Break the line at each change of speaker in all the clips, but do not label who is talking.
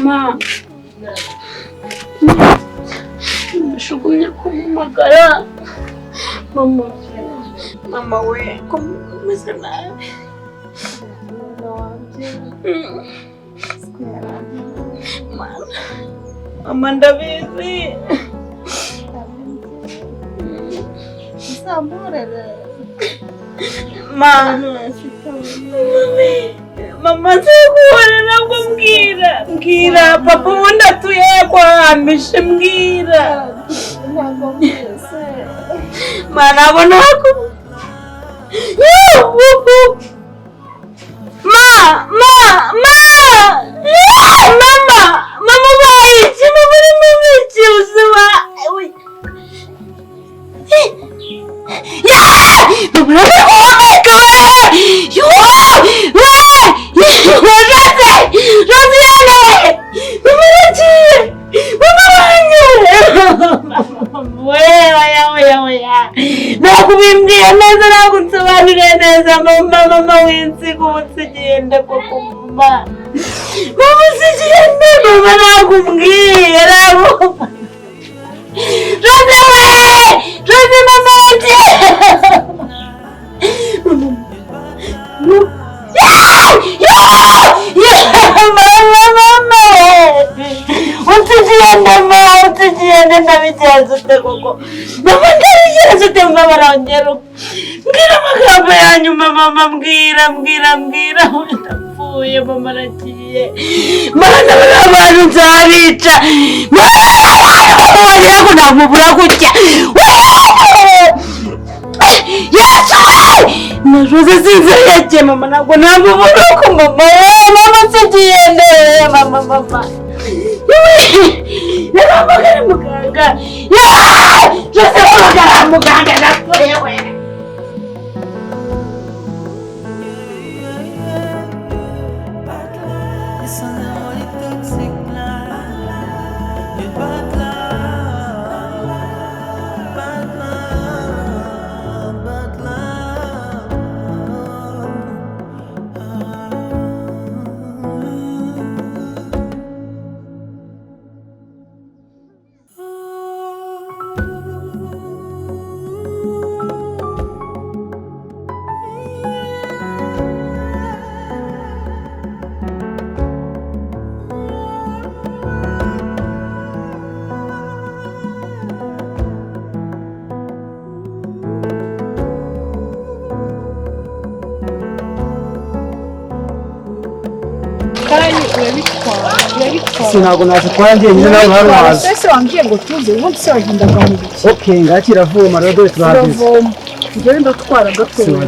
Ma, mbishugumye kumpamagara. Mama, mama we, ko meze nabi. Mama ndabizi. Mama, mama nzakubona nabwo mbwira, mbwira papa ubundi atuye kwahamishe mbwira. Ma nabona ko Ma, ma, ma! Mama, mama ubaye iki? Mama uri mu biki ubuzima? Oh my God! You Nakubimbwiye neza ntabwo nsobanuriye neza mama mama winsiga ubu nsigende koko mama mama usigende mama ntabwo umbwiye ntabwo Rose we Rose mama wanjye mama mama unsigende mama unsigende ndabigenza ute koko mama ndabigenza ute mama barongera mbwira amagambo ya nyuma mama mbwira mbwira mbwira ndapfuye mama aragiye mana abantu nzabica wagira ngo namubura gutya Yesu we Rose sinzi yagiye mama ntabwo namubura ko mama mama nsigende mama mama Nahamagara muganga Rose hamagara muganga ndapfuye we.
Ntabwo nazitwara njyenyine nawe ntaruhaza.
Ese wambwiye ngo tuze ubundi se wagendaga mu biki?
Okay, ngakiravoma rero dore turahageze.
Uravoma. Njyewe ndatwara gatoya.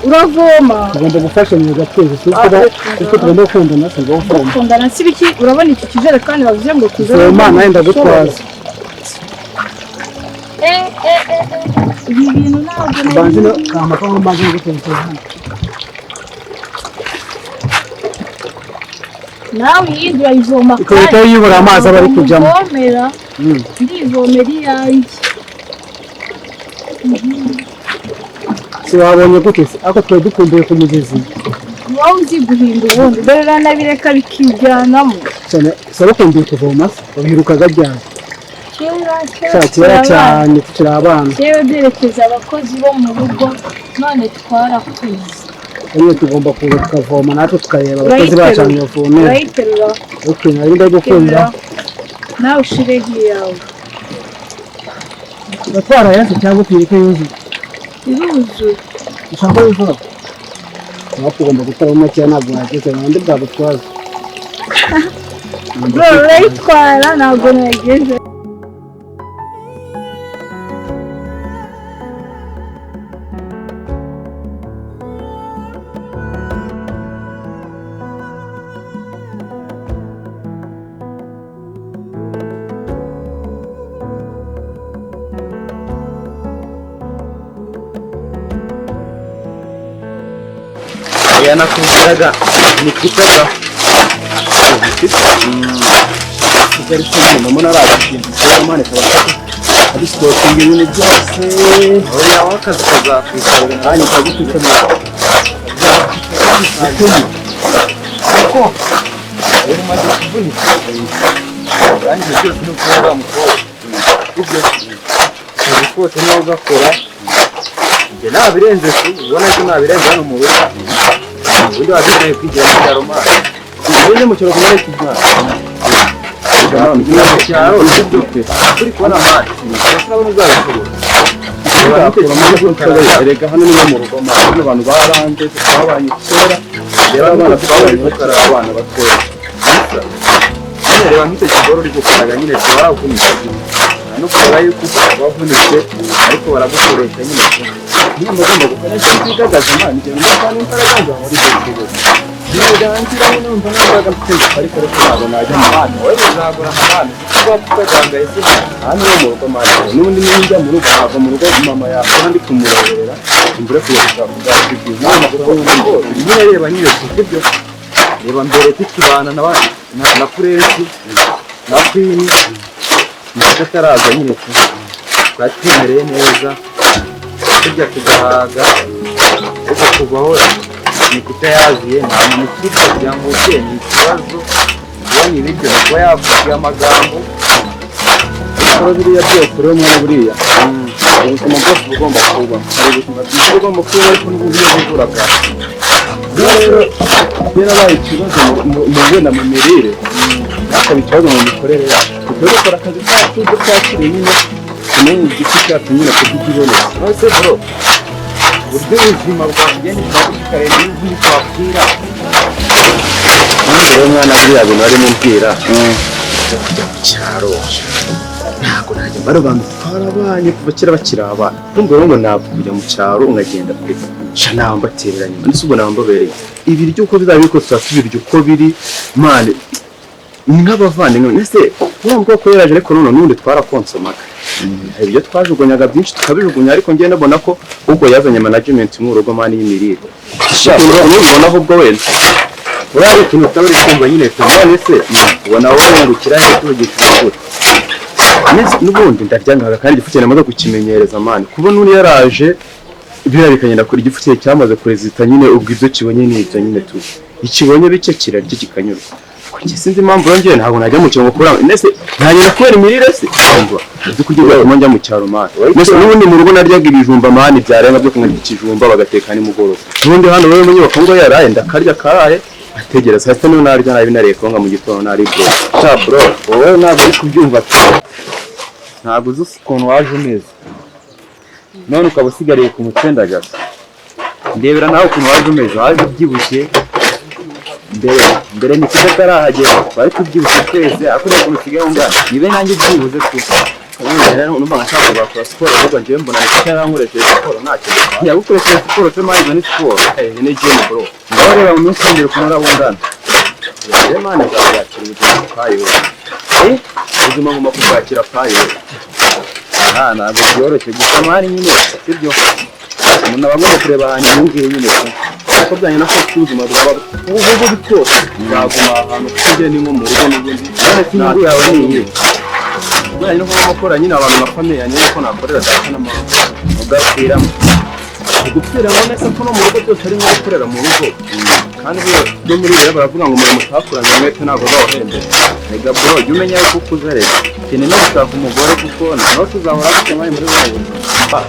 Uravoma.
Tugomba gufashanya gateze kuko tugomba gukundana se ngo uvoma.
Gukundana si biki? Urabona iki kijerekani bavuze ngo tuze.
Voma nawe ndagutwaza.
Ibi bintu ntabwo
banze no kama ko mbaze guteza hano.
Nawe yindi urayivoma
kandi yibura amazi aba ari kujyamo.
Ndivomera iyanjye.
Si wabonye gute se? Ako twari dukumbuye ku mugezi.
Wowe uzi guhinda ubundi dore uranabireka bikijyanamo.
Cyane saba kumbuye kuvoma se wabiherukaga ryari?
Kera kera
kera cyane tukiri abana.
Kera duherekeza abakozi bo mu rugo none twarakuze.
Iyo tugomba kuza tukavoma natwe tukareba abakozi bacu bavomera.
Urayiterura.
Okay, nari ndagukunda.
Nawe ushireho iyawe.
Uratwara yose cyangwa utwirike yuzuye?
Iruzuye.
Ushaka yuzura? Nawe tugomba gutwara make ntabwo wageze nandi bwagutwaza.
Bro, urayitwara ntabwo nageze.
Oya, nakubwiraga ni kitaga.
Kigali se mama naragishinze kera man, kaba ari stocking ibintu byose.
Oya, aho akazi kazakwikorera.
Nanjye kagufite mu
Kuko rero umaze kuvunika kandi ibyo byose ni ukuba uriya mukobwa ibyo akazi kose niba ugakora. Njye nabirenze ku ubona ko nabirenze hano mu rugo, ubundi waba kwigira mu cyaro man.
Ubundi mu cyaro kumara ikijyana.
Mu cyaro sibyo uri kubona man, urabona uzabishobora.
Erega hano ni mu rugo man, hano abantu baranze, twabanye kera. Reba abana twabanye bakiri abana batoya.
Nyine reba nk'icyo kigoro uri gukaraga nyine waravunitse, no kureba yuko wavunitse ariko baragukoresha nyine.
Niba ngomba gukora icyo kwigaragaza man, igihe numva n'imbaraga nzahora ibyo nshoboye nirangira nyine numva nta mbaraga mfite, ariko ntabwo najya mu bana.
Wowe bizagura amahane kuko uba utagangaye se?
Hano ni mu rugo man, n'ubundi niyo njya mu rugo ntabwo mu rugo mama yakora, ndi kumureberera imvura kujya gushaka ubwatsi bwiza.
Nyine reba nyine sibyo, reba mbere tukibana na Puresi na Kwini ndetse ataraza nyine tu twari twemereye neza, tujya tugahaga, ariko kuvaho Nikita yaziye nta muntu ukirya kugira ngo ubye ni ikibazo, ubonye ibiryo ni kuba yavuga amagambo.
Ariko biriya byose rero mwana, buriya ubuzima bwose uba ugomba kuba hari ubuzima bwiza uba ugomba kuba, ariko n'uburyo buvura bwawe rero byarabaye ikibazo mu wenda mu mirire, hakaba ikibazo mu mikorere yacu. Tujye dukora akazi kacu, ibyo twakiriye nyine tumenye igifu cyacu nyine kuko ibonetse.
None bro, uburyo ubuzima bwakugenda ukareba iyo uvuye wakwira.
Nanjye rero mwana, buriya bintu barimo mbwira byo kujya mu cyaro, ntabwo najya. Bano bantu twarabanye kuva kera bakiri abana, numva rero ngo ntabwo kujya mu cyaro nkagenda kure sha, naba mbaterera nyuma ndetse ubwo naba mbabereye ibiryo uko bizaba biri kose tuba tubirya uko biri man, ni nk'abavandimwe. Ndetse urumva ko yaraje, ariko none n'ubundi twarakonsomaga. Hari ibyo twajugunyaga byinshi tukabijugunya, ariko njye ndabona ko ubwo yazanye management mu rugo man y'imirire, ubona ahubwo wenda
Uriya ari ikintu utaba uri kumva nyine tu. None se ubona wowe wungukira he tuvugisha ukuri?
N'ubundi ndaryangaga kandi igifu cyanjye namaze kukimenyereza man. Kubona uri yaraje biriya bikagenda kure, igifu cye cyamaze kurezita nyine, ubwo ibyo kibonye ni ibyo nyine tu, ikibonye bike kirarya kikanyurwa. Njye sinzi impamvu yongeye, ntabwo najya mu cyaro ngo kubera ndetse ntagenda kubera imirire se. Urumva nzi kurya byatuma njya mu cyaro man? Mbese n'ubundi mu rugo naryaga ibijumba man, byarenga byo kunywa ikijumba bagateka nimugoroba. N'ubundi hano rero mu nyubako ngo yaraye ndakarya karaye ategereza saa sita, niyo narya nabi nariye konga mu gitondo nari bro.
Sha bro, wowe ntabwo uri kubyumva tu, ntabwo uzi ukuntu waje umeze none ukaba usigariye ku mutendagaza. Ndebera nawe ukuntu waje umeze, waje ubyibushye mbere mbere Nikita atarahagera, twari tubyibushye twese, ariko ureba ukuntu usigaye ungana, nibe nanjye byibuze tu.
Ubundi rero numva nkashaka kuzakora siporo, ahubwo njyewe mbona Nikita yarankoresheje siporo ntacyo bitwaye.
Yagukoresheje siporo se man? Izo ni siporo?
Eh, ni gym bro.
Ngaho reba mu minsi imbere ukuntu uraba ungana.
Rero man, nzabwakira ubuzima payo.
Eh?
Ubuzima ngomba kubwakira payo.
Aha ntabwo byoroshye gusa man nyine sibyo, umuntu aba agomba kureba ahantu inyungu iri nyine tu.
Uko byanjye nako ubuzima bwaba ubu buri kose nzaguma ahantu kuko njye ni nko mu rugo n'ubundi.
None se inyungu yawe ni iyihe?
Buriya no kuba gukora nyine abantu nka famille yanjye, ko nakorera data na mama.
Ugapfiramo.
Gupfira ngo nese ko no mu rugo byose ari nko gukorera mu rugo, kandi buriya no muri rero baravuga ngo umurimo utakuranye umwete ntabwo uzawuhembera.
Rega bro, jya umenya yuko ukuze, rero ukeneye no gushaka umugore kuko nawe tuzahora gute mwari muri buno buzima?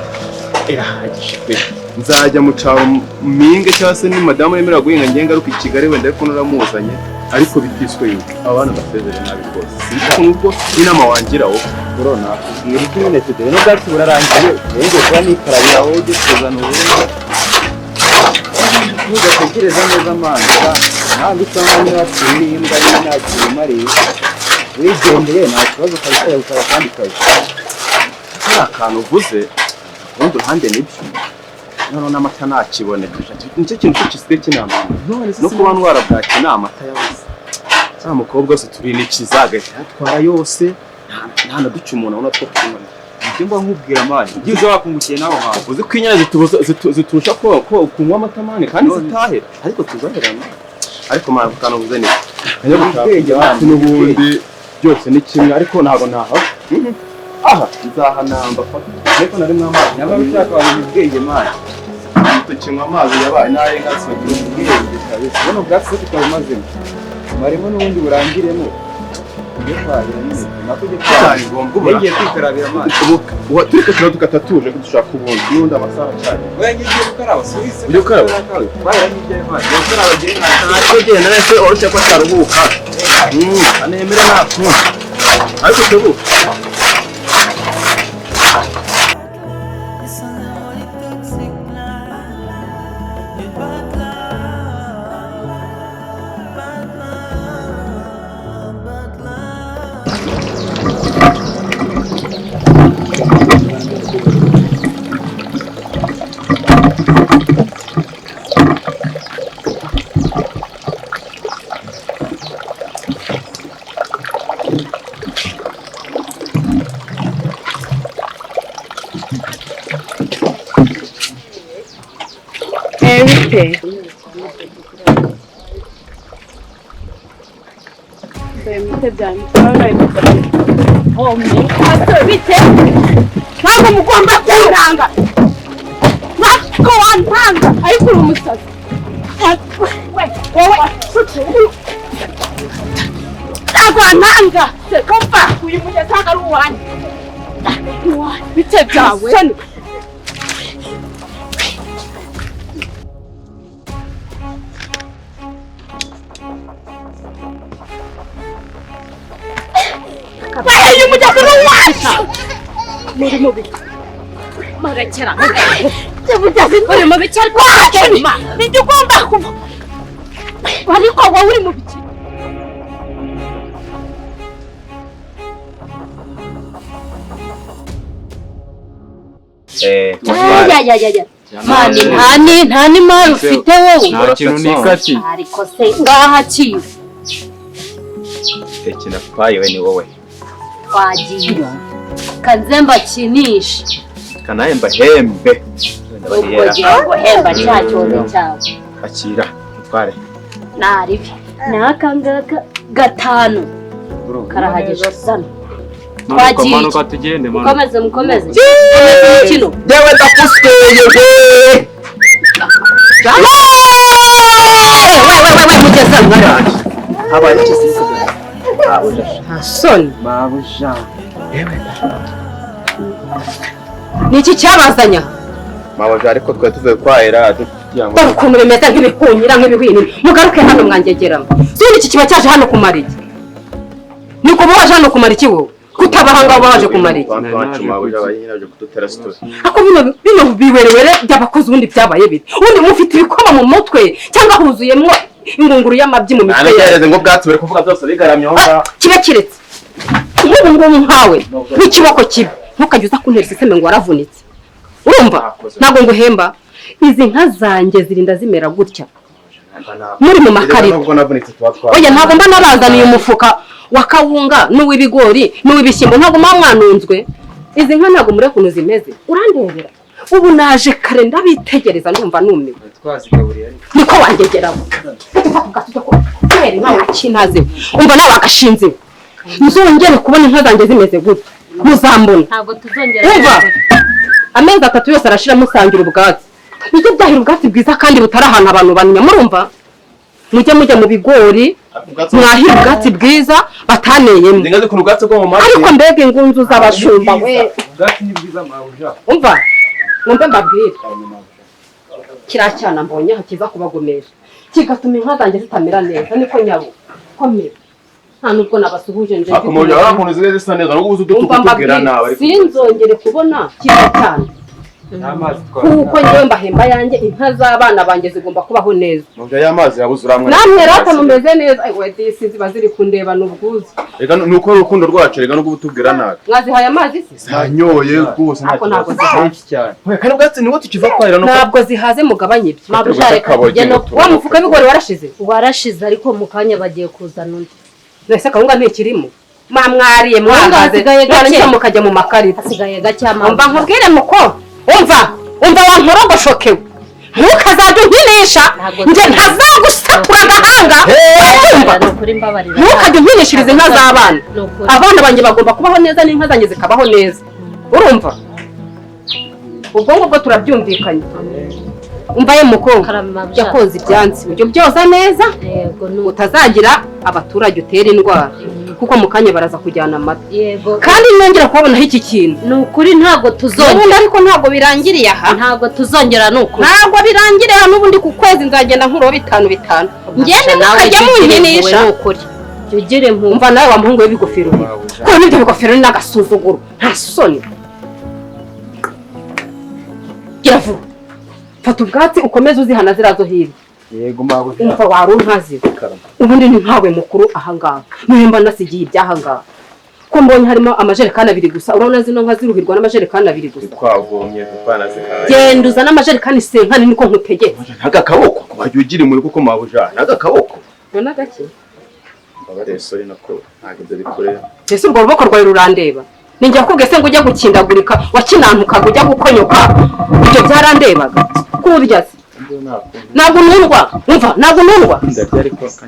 Irahagije pe, nzajya mu cyaro mpinge cyangwa se ni madamu yemerera guhinga ngiye ngaruka i Kigali wenda, ariko nuramuzanye ariko bitiswe yuko abana basezere nabi rwose. Sinzi ukuntu ubwo inama wangira wowe.
Bro, nakubwira iki nyine tudere n'ubwacu burarangiye, rero ngiye kuba nikarabira, wowe ujye kuzana ubundi ntugatekereza neza man, ntabwo isa nkaho niba wapfuye imbwa nyine nta kintu imariye, wigendeye nta kibazo kabisa, yagukora akandi kazi.
Hari akantu uvuze ku rundi ruhande, nibyo. Noneho n'amata ntakiboneka, nicyo kintu cyo gisigaye kinamama no kuba ndwara bwaki ni amata yabuze. Za mukobwa wese turi nikiza agahita yatwara yose, nta na duce umuntu abona two kunywa.
Ibyo mba nkubwira mani. Byiza wakungukiye naho hantu.
Uzi ko inyana ziturusha ko kunywa amata mani kandi zitahera. Ariko tuzaherana. Ariko mani kanavuze neza.
Ubwenge mani.
N'ubundi byose ni kimwe ariko ntago ntaha. Aha nzahanamba ariko nari mwamazi.
Nyamara ushaka wamenya ubwenge mani.
Tukinywa amazi yabaye naye inka zigira
Ubwenge kabisa. Buno bwatsi se tutabumazemo. Marimo n'ubundi burangiremo. Ujye kwahira nyine. Nako ujye
cyane
kwahira.
ngombwa.
Ngiye kwikarabira amazi.
Ubu turi kutura tukatatuje ko dushaka ubundi n'undi amasaha cyane.
Oya ngiye gukaraba subize.
Ujye gukaraba?
Kwahira n'ibyo amazi. Ngiye gukaraba ngiye nta.
Ariko genda nese oroshye ko ataruhuka. Anemere nta. Ariko tebu.
Bite bite ntabwo mugomba kuntanga, ntabwo wantanga ariko uri umusazi wowe, ntabwo wantanga kumva uyu mugezi ntabwo ari uwanjye. Bite byawe uyu mugezi ni uwacu. Muri mubi marekera uri mubi cyane nijye ugomba kuba ariko wowe uri mubi. Mani nta n'imari ufite wowe.
Nta kintu nikati.
Ariko se ngaha kiwe.
Tekina paye we ni wowe.
Twagiye. Kanze mbakinishe.
Kanaye mbahembe.
Ubwo gihe ngo hemba cya cyondo cyawe.
Akira utware.
Naribi. Naka ngaka gatanu. Karahagije zana. Twagiye.
Manuka tugende manuka.
Mukomeze mukomeze. Mukomeze umukino.
Yewe ndakusweye we.
We mugeza.
Habaye iki se?
Soni.
Mabuja.
Niki cyabazanya?
Mabuja ariko twe tuvuye kwahera tugira ngo
ukuntu bimeze nk'ibihunyira nk'ibihwinini. Mugaruke hano mwangegeramo. Soni iki kiba cyaje hano kumara iki? Niko baje hano kumara iki wowe? Kutabahanga baje kumara iki? Ako bino biwerewere by'abakozi ubundi byabaye bite? Ubundi mufite ibikoma mu mutwe cyangwa huzuyemwo ingunguru y'amabyi mu mitwe.
Nanagereze ngo bwatsi bari kuvuga byose bigaramye aho ngaho.
Kiba kiretse. Nk'ubu ngubu nkawe n'ikiboko kibi ntukajya uza kuntera iseseme ngo waravunitse. Urumva? Ntabwo nguhemba. Izi nka zanjye zirinda zimera gutya. Muri mu makarito. Oya ntabwo mba nabazaniye umufuka wa kawunga n'uw'ibigori n'uw'ibishyimbo, ntabwo mba mwanunzwe. Izi nka ntabwo muri ukuntu zimeze. Urandebera. Ubu naje kare ndabitegereza ndumva numiwe. Niko wangegeramo. Kubera inka yakintaze. Umva nawe agashinze. Nzongere kubona inka zanjye zimeze gutya. Muzambona.
Ntabwo tuzongera.
Umva. Amezi atatu yose arashira musangira ubwatsi. Nibyo byahira ubwatsi bwiza kandi butari ahantu abantu bamenya. Murumva? Mujye mujya mu bigori mwahira ubwatsi bwiza bataneyemo.
Ndingaze ku ubwatsi bwo mu mazi.
Ariko mbega ingunzu z'abashumba we.
Ubwatsi ni bwiza mabuja.
Umva. Mwumve mbabwire. Kiracyana mbonye hakiza kubagomesha. Kigatuma inka zanjye zitamera neza niko nyabo. Komera. Nta nubwo nabasuhuje nje.
Ako mujya arakuntu zigeze zisa neza nubwo uzi udutukubwira nawe ariko
sinzongere kubona kiracyana. Kuko njyewe mbahemba yanjye inka z'abana banjye zigomba kubaho neza.
Mujya y'amazi yabuze uramwe.
Namwe rata mumeze neza. Ay we disi ziba ziri kundeba n'ubwuzu.
Rega nuko urukundo rwacu rega nubwo ubutubwira nabi.
Mwazihaye amazi se?
Zanyoye rwose nta
ntabwo
zihaze cyane.
Oya kandi ubwatsi niwo tukiva kwahira no
ntabwo zihaze mugabanye ibyo.
Mabuja reka tujye no
wa mufuka w'ibigori warashize.
Warashize ariko mu kanya bagiye kuzana undi.
Nese kawunga ntikirimo. Mwamwariye mwahagaze mwarangiza mukajya mu makarita.
Hasigaye gake mama.
Umva nkubwire muko. Umva wankorogoshokewe. Ntukazajya unkinisha nje ntazagusatura agahanga. Ntukajya unkinishiriza inka z'abana. Abana banjye bagomba kubaho neza n'inka zanjye zikabaho neza. Urumva? Ubwo ngubwo turabyumvikanye. Umva ye mukobwa, jya koza ibyansi ujye ubyoza neza, utazagira abaturage utera indwara, kuko mu kanya baraza kujyana amata. Kandi nongera kubabonaho iki kintu.
Ni ukuri ntabwo tuzongera.
Ubundi ariko ntabwo birangiriye aha.
Ntabwo tuzongera ni ukuri.
Ntabwo birangiriye aha n'ubundi ku kwezi nzagenda nkuraho 5 5. Ngende mukajya munkinisha.
Ugire impuhwe.
Umva nawe wa muhungu w'ibigofero. Ko n'ibyo bigofero ni n'agasuzuguro. Nta soni. Gira vuba. Fata ubwatsi ukomeze uzihana zirazo hirya.
Yego mabuja.
Umva warunkazi. Ubundi ni nkawe mukuru ahangaha. Nimba nasigiye ibyahangaha. Ko mbonye harimo amajerekani 2 gusa. Urabona zino nka ziruhirwa n'amajerekani 2 gusa.
Twavomye tupana zikaye.
Genda uzana amajerekani senkani niko nkutegetse.
Naga kaboko wajya ugira imuri kuko mabuja. Naga kaboko.
Nona gake.
Mbabare sorry nako ntabwo ibyo bikorera.
Ese urwo ruboko rwawe rurandeba? Ninjya kubwe se ngo ujya gukindagurika wakinantukaga ujya gukonyoka ibyo byarandebaga. Kurya se ntabwo nundwa. Umva ntabwo nundwa.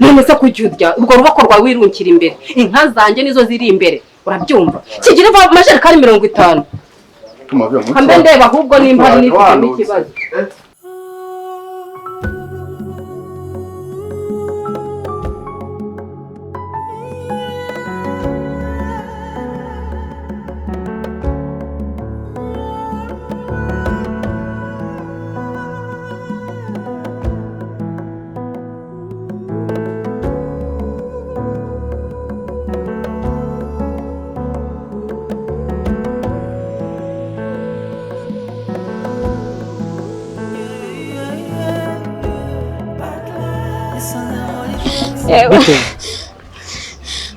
None se kujya urwo ruboko rwawe wirunkira imbere, inka zanjye nizo ziri imbere, urabyumva? Kigira amajerekani 50. Kambe ndeba ahubwo nimba hari n'ifitemo ikibazo.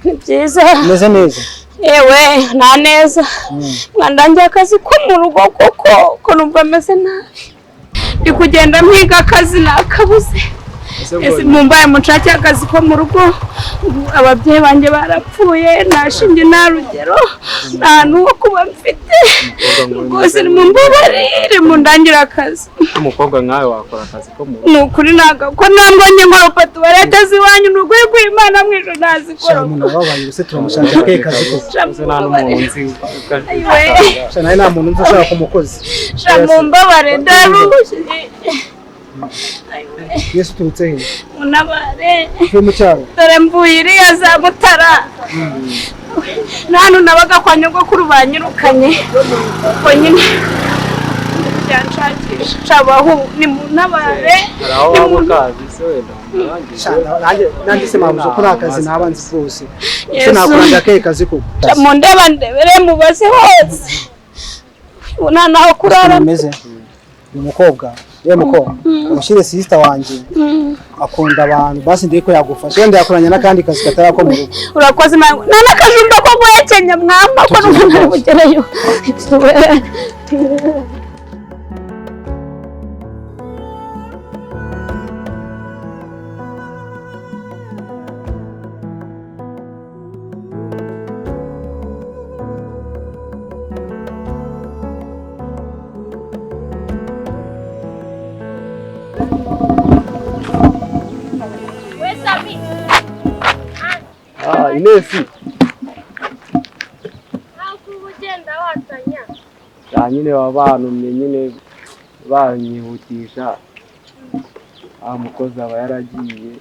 Ni byiza.
Meze neza.
Yewe nta neza. Mwandangiye akazi ko mu rugo koko ko numva meze nabi. Ndi kugenda mpiga akazi nakabuze. Ese mumbaye munshake akazi ko mu rugo. Ababyeyi banjye barapfuye, nta shinge nta rugero, nta n'uwo kuba mfite. Rwose nimumbabarire mundangira akazi.
Umukobwa nkawe wakora akazi ko mu rugo?
Ni ukuri nagakora, ntabwo nkoropa tuwarete z'iwanyu, ni ukuri kw'Imana mu ijuru nazikora.
Umuntu ababaye ubuse turamushakira akahe kazi koko?
Nta n'umuntu nzi.
Nawe nta muntu nzi ushaka umukozi.
Sha mumbabare ndarushye.
Yesu uturutse he?
Unabare.
Uvuye mu cyaro?
Dore mvuye iriya za Mutara. Nta nabaga kwa nyogokuru banyirukanye. Ubwo nyine byanshakisha. Cabaho ni munabare.
Nanjye se mabuze ko nta kazi naba nzi rwose. Ese nakuranga akahe kazi koko?
Mundeba ndebere mubaze hose. Nta naho kurara.
Uyu mukobwa ye mukobwa umushyire sister wanjye akunda abantu, basi ndiye ko yagufasha wenda yakoranye n'akandi kazi katari ako mu rugo.
Urakoze mama. Nta n'akajumba ko guhekenya mwamba ko n'umuntu ari bugereyo.
Inesi.
Ugenda watanya.
Nyine babantumye nyine banyihutisha. Mukozi aba yaragiye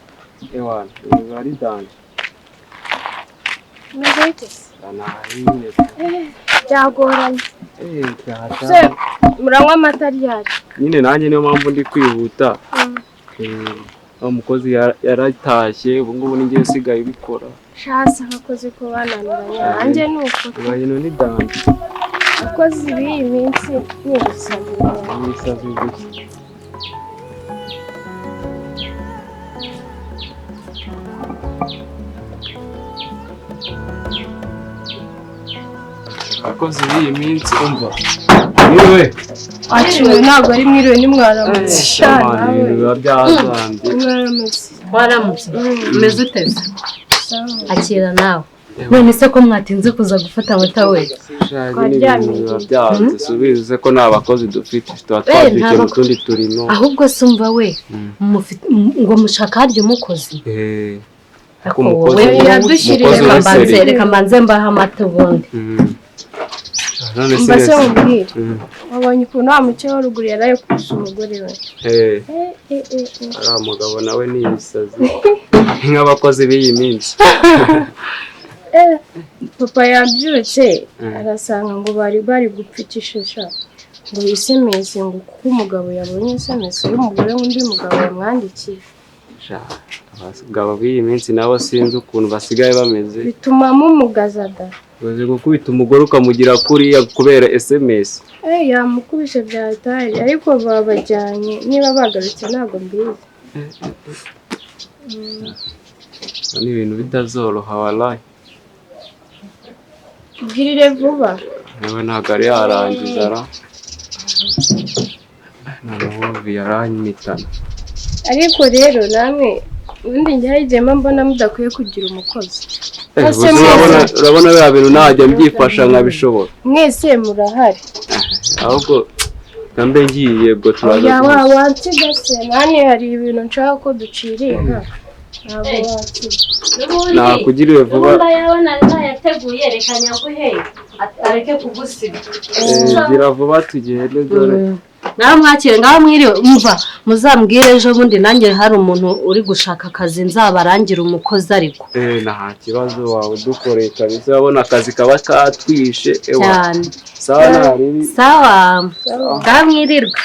ewana biba ari danje.
Umeze bite se? Byagoranye. Se muranywa amata ryari?
Nyine nanjye niyo mpamvu ndi kwihuta. Umukozi yaratashye ubu ngubu ninjye usigaye ubikora.
Shasa abakozi ko bananiranye nanjye ni uko.
Ibintu ni danje.
Abakozi b'iyi minsi ni ibisazi.
Ibisazi gusa. Abakozi b'iyi minsi umva. Mwiriwe.
Aciwe ntabwo ari mwiriwe ni mwaramutse.
Ibintu biba byazambye.
Mwaramutse.
Waramutse. Umeze ute? Akira nawe. None se ko mwatinze kuza gufata amata we?
Twaryamye byanze subize ko nta bakozi dufite, tuba twabyukiye mu tundi turimo.
Ahubwo se umva we, ngo mushaka harya umukozi? Reka mbanze mbaha amata ubundi.
Mbase mubwire, wabonye ukuntu wa muke wa ruguru yaraye kurusha umugore we.
Ariya mugabo nawe ni ibisazi nk'abakozi b'iyi minsi.
Papa yabyutse arasanga ngo bari bari gupfukisha ngo isemesi, ngo kuko umugabo yabonye isemesi y'umugore w'undi mugabo yamwandikiye.
Abagabo b'iyi minsi nabo sinzi ukuntu basigaye bameze,
bituma mumugaza da.
Uzi gukubita umugore ukamugira kuriya kubera SMS.
Yamukubise byatari, ariko babajyanye niba bagarutse ntabwo mbizi.
Ni ibintu bitazoroha wallahi.
Bwirire vuba.
Nawe ntabwo ari yarangiza ra. Noneho yaranyimitana.
Ariko rero namwe ubundi njye hari igihe mbona mudakwiye kugira umukozi.
Urabona biriya bintu ntajya mbyifasha nkabishobora.
Mwese murahari.
Ahubwo nambe ngiye bwo turaza.
Ya wansiga se nani, hari ibintu nshaka ko ducirinka. Ntabwo wansiga.
Nakugiriye vuba.
Ubundi yabona nayateguye reka nyaguhe areke kugusiga.
Gira vuba tugende dore.
Nawe mwakire ngaho mwiriwe, umva muzambwire ejo bundi nanjye hari umuntu uri gushaka akazi nzabarangira umukozi ariko.
Nta kibazo wawe udukoreye kabisa, urabona akazi kaba katwishe
cyane.
Sawa nari.
Sawa. Ngaho mwirirwe.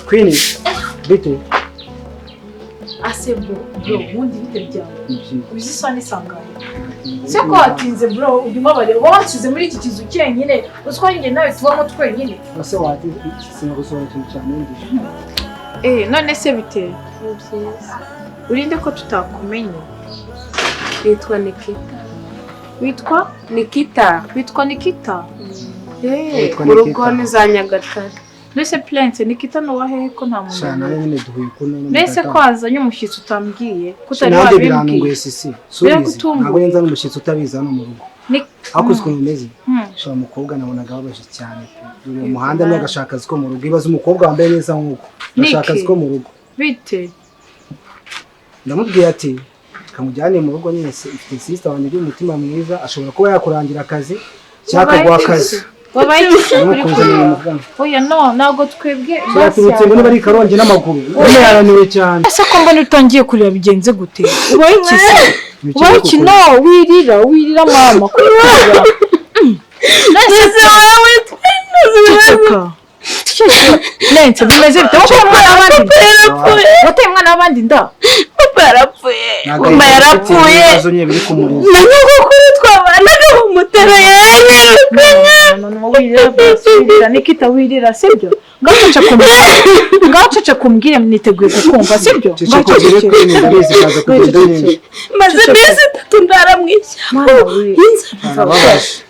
Queen, bite?
Ase bro, ubundi bite byawe? Uzi isa n'isangahe? Se ko watinze bro, ujya ubabarira, uba wansize muri iki kizu cyenyine, uzi ko njye nawe tubamo twenyine.
Ase watinze, sinagusobanurira ikintu cyane.
None se bite?
Ni byiza.
Urinde ko tutakumenye.
Nitwa Nikita.
Witwa?
Nikita.
Witwa Nikita?
Mu rugo ni za Nyagatare.
Mbese Prince Nikita ni uwahehe ko nta muntu?
Shana nyine duhuye ko none.
Mbese ko wazanye umushyitsi utambwiye, ko utari
wabimbwiye.
wabimbwiye.
Birantunguye sisi. Subizi. Ntabwo nza n'umushyitsi utabizi hano mu rugo. Hakuze ukuntu bimeze. Shana umukobwa nabonaga babaje cyane pe. Dore umuhanda ni agashaka akazi ko mu rugo. Ibaze umukobwa wambaye neza nk'uko. Agashaka akazi ko mu rugo.
Bite?
Ndamubwiye ati kamujyane mu rugo nyine ifite sister wanjye uri umutima mwiza ashobora kuba yakurangira akazi cyangwa akaguha akazi.
Wabaye uri kurira. Oya no, ntabwo twebwe
baturutse ngo niba ari Karongi n'amaguru. None yarananiwe cyane.
Ese ko mbona utangiye kurira bigenze gute? Ubaye iki se? Ubaye iki? No, wirira, wirira mama. Kurira.
Nese wowe
twese. Lense bimeze bite? Wowe umwana w'abandi. Wateye umwana w'abandi nda.
Papa yarapfuye. Mama yarapfuye. Na nyogokuru twabanaga bamutera yaranyirukanye.
Wirira Nikita wirira sibyo? Ngaho cece kumbwire niteguye kukumva sibyo?
Maze iminsi itatu ndara mu ishyamba.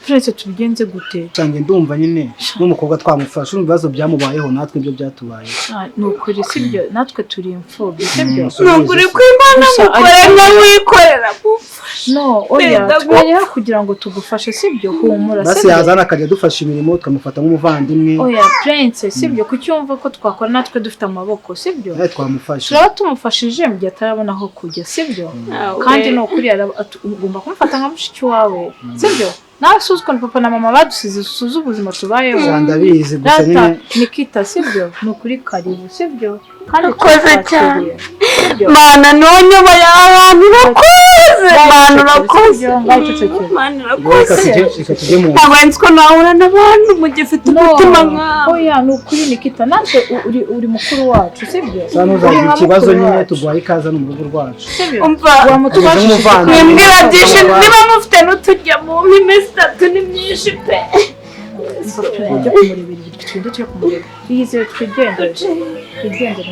Prince tubigenze gute?
Cyangwa ndumva nyine n'umukobwa twamufasha urumva ibibazo byamubayeho natwe ibyo byatubaye.
Ni ukuri sibyo? Natwe turi imfubyi sibyo?
Ni ukuri kw'Imana.
Mana
Gusa
mukore
ariko-
nkawikorera.
No, oya,
Wenda
tweyeho kugira ngo tugufashe, sibyo? Humura,
Basi
sibyo?
yazana akajya adufasha imirimo, tukamufata nk'umuvandimwe.
Oya Prince, sibyo? Kuki wumva ko twakora natwe dufite amaboko, sibyo?
Nawe twamufasha.
Turaba tumufashije mu gihe atarabona aho kujya, sibyo? Kandi ni ukuri ugomba kumufata nka mushiki wawe, sibyo? Nawe suzi ukuntu papa na mama badusize, suzi ubuzima tubayeho.
Sha, ndabizi gusa
Data,
nyine.
Nikita, sibyo? Ni ukuri karibu, sibyo? Kandi
Urakoze
turakwakiriye, sibyo?
Mana ntunyobora abantu, urakoze Mana, urakoze Mana,
Reka
urakoze.
tujye, reka tujye mu nzu.
Ntabwo nzi ko nahura n'abantu mugifite umutima nkawe.
Oya, ni ukuri Nikita, natwe uri mukuru wacu, sibyo?
Sa ntuzagira
Uri nka
ikibazo
mukuru
nyine,
wacu.
tuguhaye ikaze hano mu rugo rwacu.
Sibyo?
Umva,
Wamutubashije
Umuvandimwe.
mwimbwira byinshi, niba mufite n'uturya mu iminsi 3 ni myinshi pe.
Tujye kumurebera, tugende tujye kumureba. Iyizere, twigendere, twigendere.